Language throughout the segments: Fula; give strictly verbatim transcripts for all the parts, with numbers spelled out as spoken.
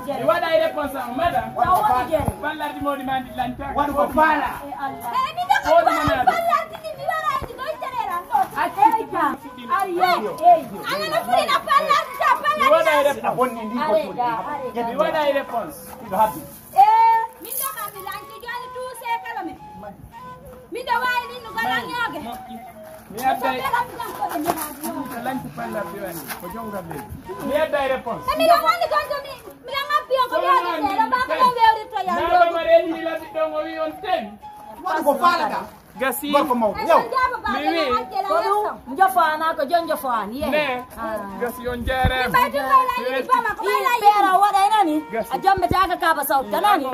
Mi waɗay réponse am, madame. Taw woni jere. Ballardi mawɗi ma ndi lantaaka. Waɗu ko faala. E Allah. Eh, mi ɗo ko faala, ballardi ndi mi waɗay ndi ɗo ittere ran ɗo. Acci. Ey ka. Ari, ey, ey. Ana no fuɗi na ballardi, ta ballardi. Mi waɗay réponse. A bonni ndi ko. Are, ga, are, ga. Mi waɗay réponse. Miɗo habbi. Eh, min ɗo kam mi lanti jooni tuuse kala min. Miɗo waawi min no galan yooge. Mi adday. Lanti palla biwani. Ko jongal le. Mi adday réponse. Miɗo woni gonto mi. Miɗo ngabbi on ko jooni seeɗa ba ko wewrito yam. Naɗo ma reedi mi labi ɗon o wi on ten. Waɗu ko faalata. Gasi. Gorko mawɗo. Yow. Mi wi. Ko ɗum njofaana ko jon njofaani ye. Ne. Gasi on jeere. Ii, seera o waɗay nani? A jombetaaka kaaba sawta nani?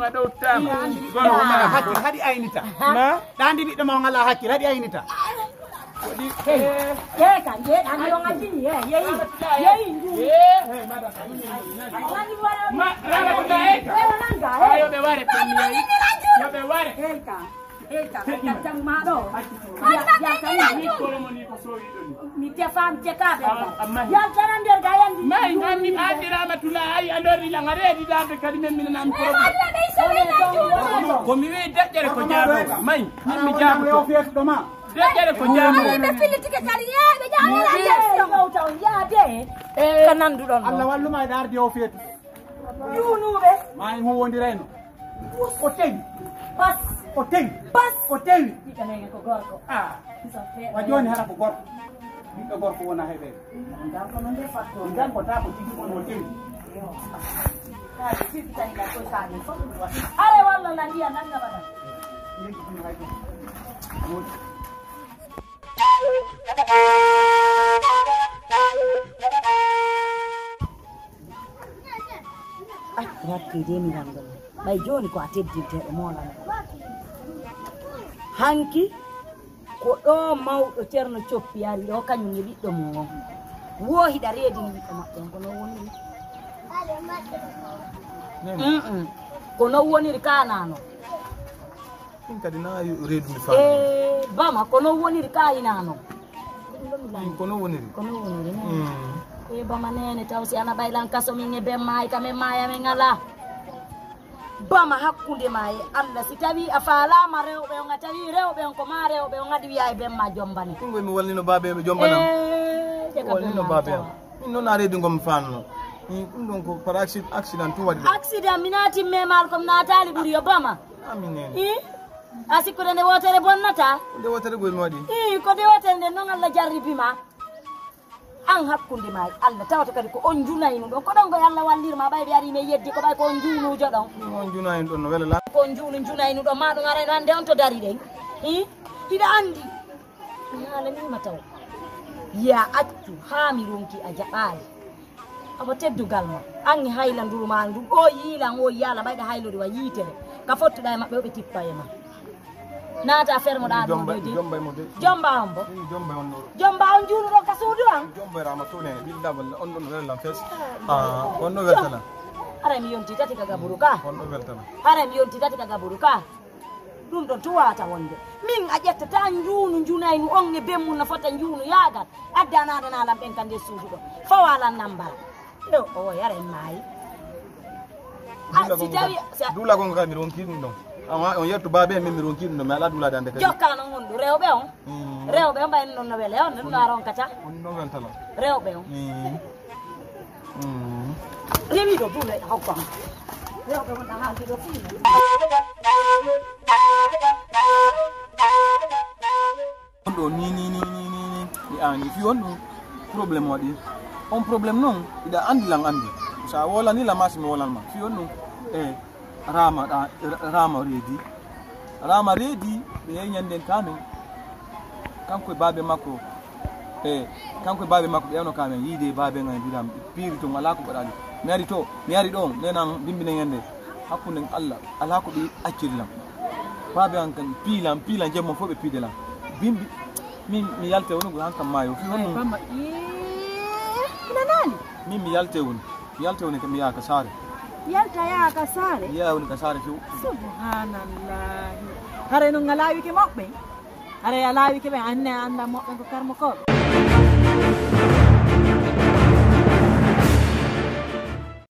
Hakkil haɗi aynita. Na? Ɗandi ɓiɗɗo ma on alaa hakkil haɗi aynita. Ye kan ye ɗandi on addini ye yeyi. Yeyi ndu. Ma rana ko da eka. Ayo ɓe ware ko mi yeyi. Yo ɓe ware. Ey ka. Ey ka. Ey ka. Jam ma ɗo. Mi tefa mi teka ɓe. Yaltana nder ga yandi. May ngam mi ɓaadi Ramatula ay a lorri lan a reedi daabe kadi men minen am problème. Ko mi wi deƴƴere ko jaabo. May min mi jaabo. Deƴƴere ko jaabo. Ɓe fillitike kadi yeeɓe jaabo. Ɗowta on yaade. Ka nanduɗon ɗo. Allah walluma e ɗaarde o feetu. Juunuɓe. Ma en hon wondirayno. O tewi. Bas. O tewi. Bas. O tewi. Ɓiɗɗo men ko gorko. Ah. Wa jooni hara ko gorko. Ɓiɗɗo gorko wona heɓe. Ngal ko non de fatto. Ngal ko ta ko tigi on o tewi. Ka sirtani la ko sani fof. Are walla la ndiya nan na bana. Accu hakkee de mi lanndo ma. Ɓay jooni ko a teddinteeɗo moolana. Hanki ko ɗo mawɗo Ceerno Coppi ari ɗo, kañum e ɓiɗɗo mum on. Wo hiɗa reedini ɓiɗɗo maɓɓe on, ko non woniri. Mm-mm. Ko non woniri kaanano. Ɗum kadi na reedu mi faami. Eh, Bama, ko non woniri ka ina non. Ɗum ko non woniri. Ko non woniri non. Mm. Eh, Bama nene taw si ana ɓaylan kaso min e ben maayi ka men maaya men ala. Bama hakkunde ma e Allah si tawi a faalama rewɓe on a tawi rewɓe on ko ma rewɓe on adi wiya e ben ma jombane. Ɗum ko mi wallino baabe ɓe jombana. Eh, je ka wallino baabe am. Min noon a reedi ngom fanno. Ɗum ɗon ko par accident, accident tun waɗi ɗum. Accident mi naati memal ko mi naataali ɓuri yo Bama. Amin nene. I a sikkude nde wootere bonnata. Nde wootere boy mi waɗi. I ko nde wootere nde noon Allah jarribi ma. An hakkunde ma e Allah tawata kadi ko on njunaynu ɗon ko ɗon koye Allah wallirma ɓayde ari men yeddi ko ɓay ko on njunujo ɗon. Ɗum on njunaynu ɗon no wela la. Ko on njunu njunaynu ɗon ma ɗum arayno hannde on to dari ɗen. I hiɗa anndi. Mi haalanima taw. Ya accu haa mi ronki a jaɓaali. Awa teddugal ma. An e haylanduru ma ndun o yiilan o yaala ɓayɗa haylori wa yiitere. Ka fottuɗa e maɓɓe o ɓe tippa e ma. Naata fermo ɗa ɗum ɗo de. Jomba on bo. Jomba on juunuɗon ka suudu an. Jomba rama to nene ɓiɗɗa walla on ɗon wela lan fes. Ah, on ɗo weltana. Haray mi yonti tati ka gaburu ka. On ɗo weltana. Haray mi yonti tati ka gaburu ka. Ɗum ɗon tuwata wonde min a ƴettata njuunu njunaynu on e bemmum no fota njuunu yaagal addanade nalan ɓen ka nder suudu ɗo fawalan nambara ɗo o yara en maayi. Duula gonga kadi mi ronki ɗum ɗon. Amma on yetto baabe min mi ronki ɗum ɗon mi ala duulade ande kadi. Jokka non hondu rewɓe on. Rewɓe on mbayno non no wele on no ɗum a ronkata. On no weltala. Rewɓe on. Rewiɗo duule hokka on. Rewɓe wonɗa haalde ɗo fii. On ɗo ni ni ni ni ni ni mi ani fi on ɗum problème waɗi. On problème noon iɗa anndi lan anndi. So a wolani la masi mi wolan ma fi on ɗum. E rama ɗa rama reedi. Rama reedi ɓe yehi ñannden kamen. Kanko e baabe makko e kanko e baabe makko ɓe yawno kamen yiide e baabe ngan mbiɗam piiri toon alaa ko mbaɗaali. Mi ari to mi ari ɗoon nenan mbimbine ñannde hakkunde Allah alaa ko ɓe acciri lam. Baabe an kan piilam piilam jemma fof ɓe piide lam. Bimbi min mi yalte woni ko han kam maayo fi honno. Bamba ina naani. Min mi yalte woni. Yalta woni kam yaha ka saare. Yalta yaha ka saare. Yaha woni ka saare few. Subhanallahi. Haray noon a laawike moɓɓe? Haray a laawike ɓe anne a annda moɓɓe ko karmokooɓe.